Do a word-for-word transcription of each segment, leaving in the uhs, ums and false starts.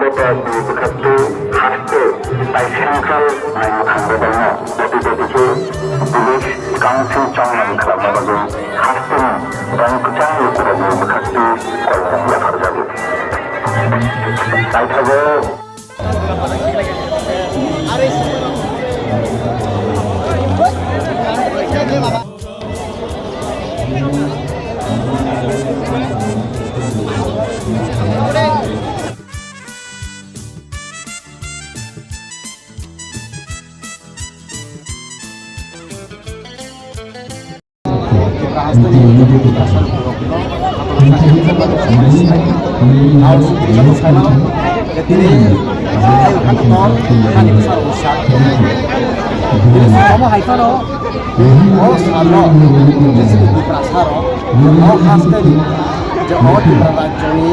Bwkhaktwi haste bai central naimwthang rebelno boti boti khe police council chongmani khlama bagwi hasteni rang kwchang lukurokni bwkhaktwi kolmok yapharjago. Naithago. Omo hai phano, o salo, je chini Tiprasa rok, o haste ni, je o Tipra rajyo ni,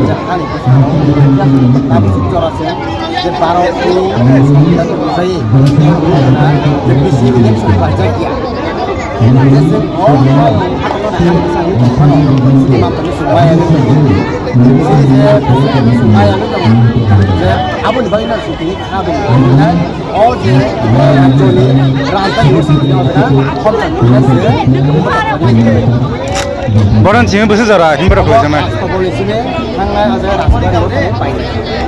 je hani bwskango, tabuk jora se, je Bharat ni, je bisi election bajak ya. Je se o, je aboni bagwi na, Boron simi bwswk jora himborok khwlaijaknai.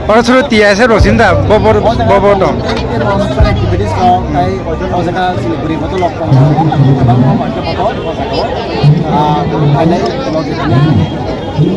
Oro suru T S F rok sini da, bo bo bo bo dong.